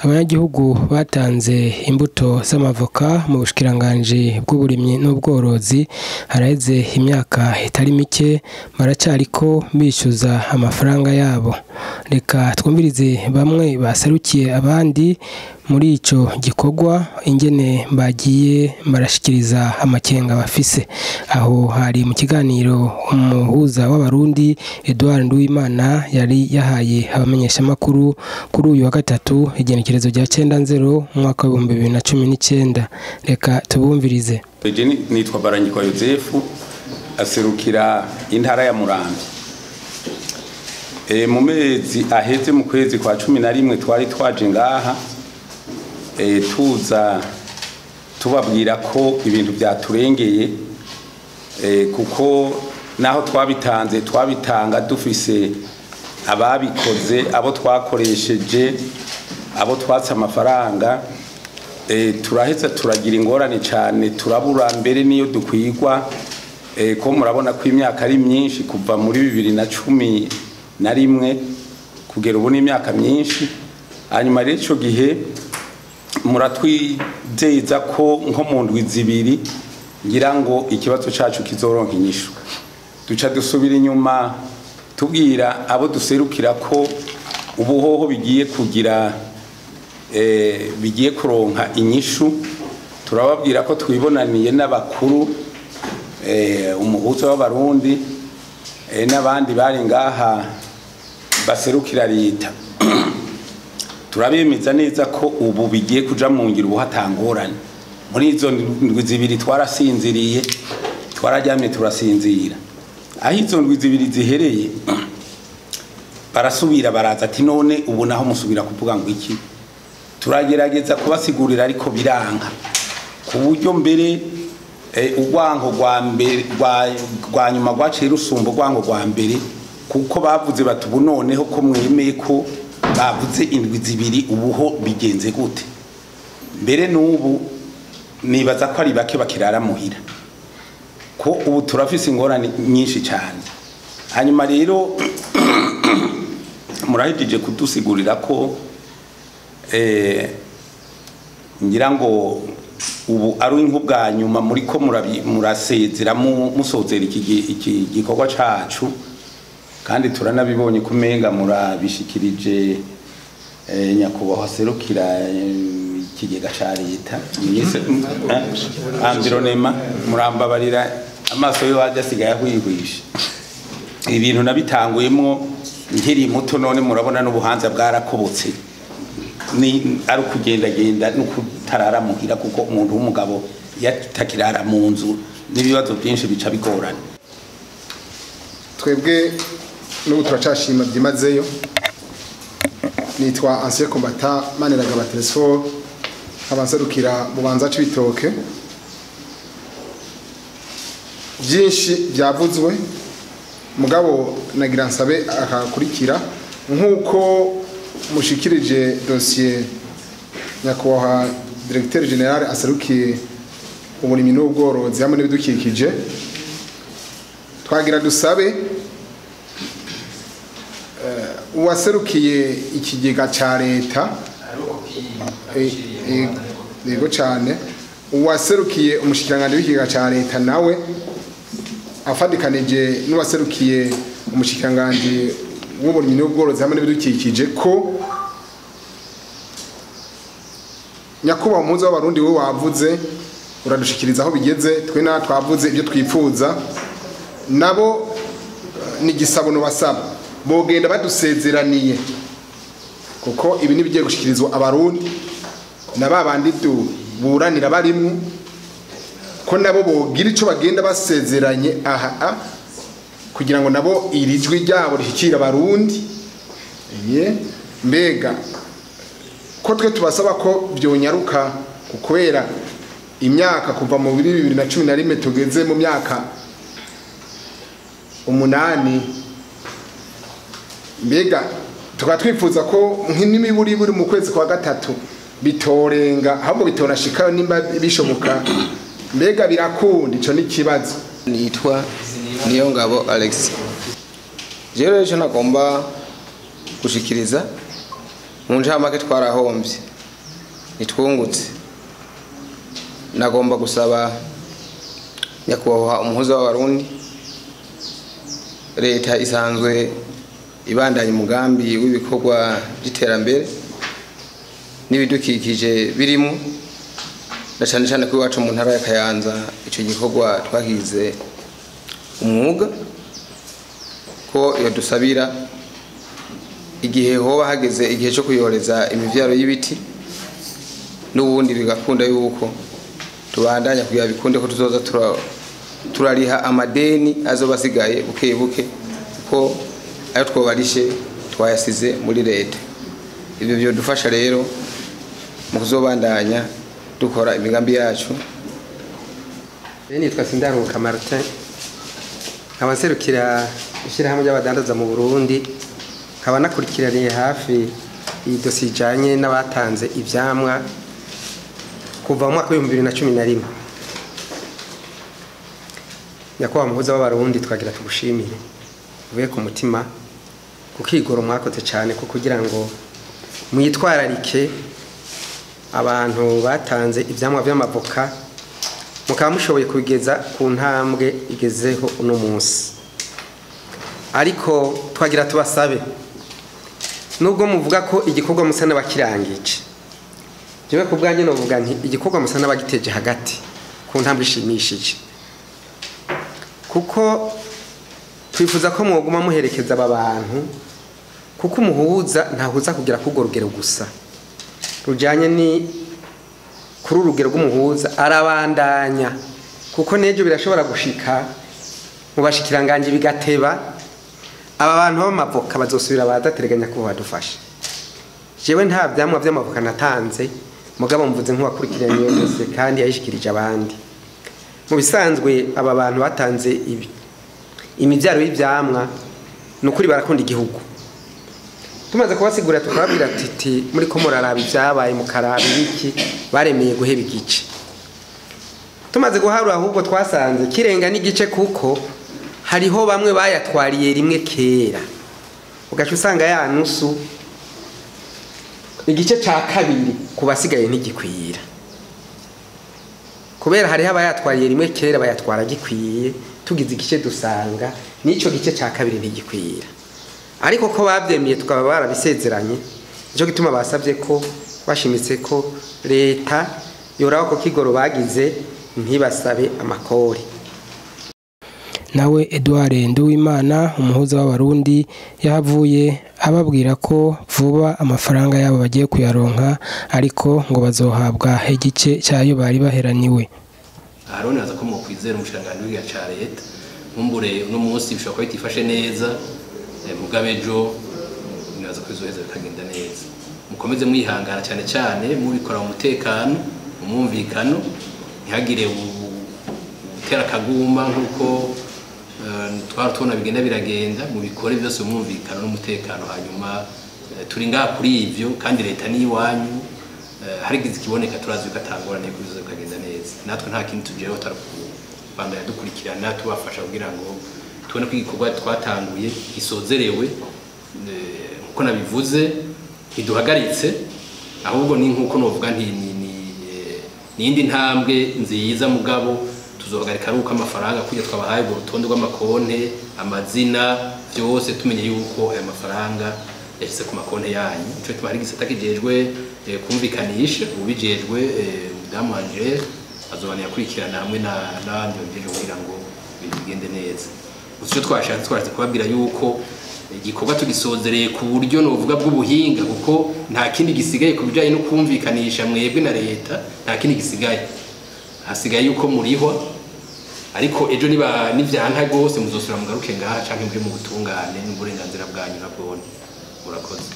Abanyagihugu batanze imbuto z'amavoka mu bushikiranganji bw'uburimyi n'ubworozi haraheze imyaka itari mike baracariko bishyuza amafaranga yabo. Reka twumvirize bamwe baserukiye abandi muri ico gikorwa ingene bagiye barashikiriza amakenga bafise. Aho hari mu kiganiro umuhuza w'abarundi Edouard Nduwimana yari yahaye abamenyeshamakuru kuri uyu wa gatatu igenekerezo rya 90 umwaka wa 2019. Reka tubumvirize. Nitwa Baranyikwa Yozefu, aserukira intara ya Muramvya. Mu mezi aheze mu kwezi kwa 11 twari twaje ngaha tuza tubabwira ko ibintu byaturengeye, kuko naho twabitanze twabitanga dufise ababikoze, abo twakoresheje, abo twatse amafaranga. Turaheza turagira ingorane cyane, turabura mbere niyo dukwigwa, ko murabona ko imyaka ari myinshi kuva muri 2011 kugera ubu ni imyaka myinshi. Hanyuma rero ico gihe muratwizeza ko nko mu ndwi zibiri ngira ngo ikibazo cacu kizoronka inyishu. Duca dusubira inyuma tubwira abo duserukira ko ubuhoho bigiye kugira bigiye kuronka inyishu. Turababwira ko twibonaniye n'abakuru, umuhuza w'abarundi n'abandi bari ngaha baserukira leta. Turabemeza neza ko ubu bigiye kuja mu ngiro, ubu hatangorane. Muri izo ndwi zibiri twarasinziriye, twararyamye turasinzira. Aho izo ndwi zibiri zihereye barasubira baraza ati none ubu naho musubira kuvuga ngo iki? Turagerageza kubasigurira ariko biranga, ku buryo mbere urwango rwa mbere rwa nyuma rwaciye rusumba urwango rwa mbere, kuko bavuze bati ubu noneho ko mwemeye ko bavuze indwi zibiri, ubuho bigenze gute? Mbere n'ubu nibaza ko ari bake bakirara muhira, ko ubu turafise ingorane nyinshi cyane. Hanyuma rero murahejije kudusigurira ko ngira ngo ubu ari nk'ubwa nyuma muri ko murasezera musozera iki gikorwa cacu, kandi turanabibonye kumenga murabishikirije nyakubahwa serukira ikigega ca leta environnement. Murambabarira amaso yo aje asigaye ahwihwisha. Ibintu nabitanguyemwo nkiri muto, none murabona n'ubuhanza bwarakobotse, ni ari ukugendagenda no kutarara muhira, kuko umuntu w'umugabo yatakirara mu nzu n'ibibazo byinshi bica bigorana. Twebwe n'ubu turacashima byimazeyo. Nitwa Ancien Combattant Maniragaba Telesfor, abanserukira Bubanza Cibitoke. Byinshi byavuzwe, mugabo nagira nsabe akakurikira nkuko mushikirije dossier nyakubahwa Directeur General aserukiye uburimyi n'ubworozi hamwe n'ibidukikije. Twagira dusabe uwaserukiye ikigega ca leta, yego cyane, uwaserukiye umushikiranganje w'ikigega ca leta nawe afadikanije n'uwaserukiye umushikiranganje w'uburimyi n'ubworozi hamwe n'ibidukikije, ko nyakubahwa umuhuza w'abarundi we wavuze uradushikiriza aho bigeze, twe na twavuze ibyo twipfuza, nabo ni gisabo no basaba bogenda badusezeraniye, kuko ibi nibigiye gushikirizwa abarundi na babandi buranira barimwe, ko nabo bogira ico bagenda basezeranye aha kugira ngo nabo irijwi ryabo rishikira abarundi. Mbega ko twe tubasaba ko byonyaruka, kukwera imyaka kuva mu 2011 tugeze mu myaka 8, mbega tukaba twifuza ko nk'imiburi buri mu kwezi kwa gatatu bitorenga, ahubwo bitorashikayo nimba bishoboka. Mbega birakunda, ico ni kibazo. Nitwa Niyongabo Alex. Rero icyo nagomba gushikiriza mu ncamake, twarahombye. Ntitwungutse. Nagomba gusaba nyakubahwa umuhuza w'Abarundi, leta isanzwe ibandanya umugambi w'ibikorwa by'iterambere n'ibidukikije birimo, na cyane cyane ko iwacu mu ntara ya Kayanza icyo gikorwa twahize umwuga, ko iyo dusabira igihe hoba hageze igihe cyo kuyoreza imivyaro y'ibiti n'ubundi bigakunda yuko tubandanya kugira bikunde ko tuzoza turariha amadeni azobasigaye buke buke, ko ayo twobarishe twayasize muri leta. Ibyo byo dufasha rero mu kuzobandanya dukora imigambi yacu. Nitwa Sindaruka Martin, nkaba nserukira ishyirahamwe ry'abadandaza mu Burundi, nkaba nakurikiraniye hafi iyi dosiye ijanye n'abatanze ivyamwa kuva mu mwaka w'ibihumbi bibiri na cumi na rimwe. Nyakubahwa muhuza w'Abarundi, twagira tugushimire uvuye ku mutima kukigoro mwakoze cyane ko kugira ngo mwitwararike abantu batanze ivyamwa vy'amavoka, mukaba mushoboye kubigeza ku ntambwe igezeho uno munsi. Ariko twagira tubasabe, nubwo muvuga ko igikorwa musa n'abakirangije, jewe ku bwanjye novuga nti igikorwa musa n'abagiteje hagati ku ntambwe ishimishije, kuko twifuza ko mwoguma muherekeza aba bantu, kuko umuhuza ntahuza kugira k'urwo rugero gusa rujanye ni kuri urugero rw'umuhuza, arabandanya, kuko n'ejo birashobora gushika mu bashikiranganje bigateba, aba bantu b'amavoka bazosubira badateganya ko badufasha. Jewe nta vyamwa vy'amavoka natanze, mugabo mvuze nk'uwakurikiranye iyo dosiye kandi yayishikirije abandi. Mu bisanzwe aba bantu batanze imivyaro y'ivyamwa nukuri barakunda igihugu. Tumaze kubasigura tukababwira titi muri ko muraraba ibyabaye mukaraba ibiki, baremeye guheba igice. Tumaze guharura ahubwo twasanze kirenga n'igice, kuko hariho bamwe bayatwariye rimwe kera, ugaca usanga ya nusu igice ca kabiri kubasigaye ntigikwira, kubera hariho abayatwariye rimwe kera bayatwara gikwiye, tugize igice dusanga n'ico gice ca kabiri ntigikwira. Ariko ko bavyemeye tukaba barabisezeranye, nico gituma basavye ko bashimitse ko leta yoraba ko kigoro bagize ntibasabe amakori. Nawe Edouard Nduwimana umuhuza w'Abarundi yahavuye ababwira ko vuba amafaranga yabo bagiye kuyaronka, ariko ngo bazohabwa igice cyayo bari baheraniwe. Arone aza ko mukwizera umushangano w'igihe ca leta, nkumbure uno munsi bishobora kuba bitifashe neza, mugabe ejo nibaza ko bizoheza bikagenda neza. Mukomeze mwihangana cyane cyane mubikora mu mutekano, mu mwumvikano, ntihagire utera akaguma nkuko twara tubona bigenda biragenda. Mubikore byose mu mwumvikano n'umutekano, hanyuma turi ngaha kuri ivyo kandi leta ni iwanyu, harigize ikiboneka turazi bikatangorane ko bizoza bikagenda neza. Natwe nta kintu tujeho tarakubandanya dukurikirana tubafasha kugira ngo tubone ko igikorwa twatanguye gisozerewe. Nkuko nabivuze ntiduhagaritse, ahubwo ni nkuko novuga nti ni indi ntambwe nziza, mugabo tuzohagarika ari uko amafaranga kujya twabahaye urutonde rw'amakonte, amazina, byose tumenye yuko aya mafaranga yashyize ku makonte yanyu. Nico gituma hari igisata kijejwe kumvikanisha, ubijejwe mudamu Angele azobanira akurikirana hamwe n'abandi babijejwe kugira ngo bigende neza. Gusa icyo twashatse kubabwira yuko igikorwa tugisozereye ku buryo novuga bw'ubuhinga, kuko nta kindi gisigaye ku bijanye no kumvikanisha mwebwe na leta, nta kindi gisigaye, hasigaye yuko murihwa. Ariko ejo niba nivyanka gose muzosubira mugaruke ngaha canke muje mu butungane n'uburenganzira bwanyu nabwone. Murakoze.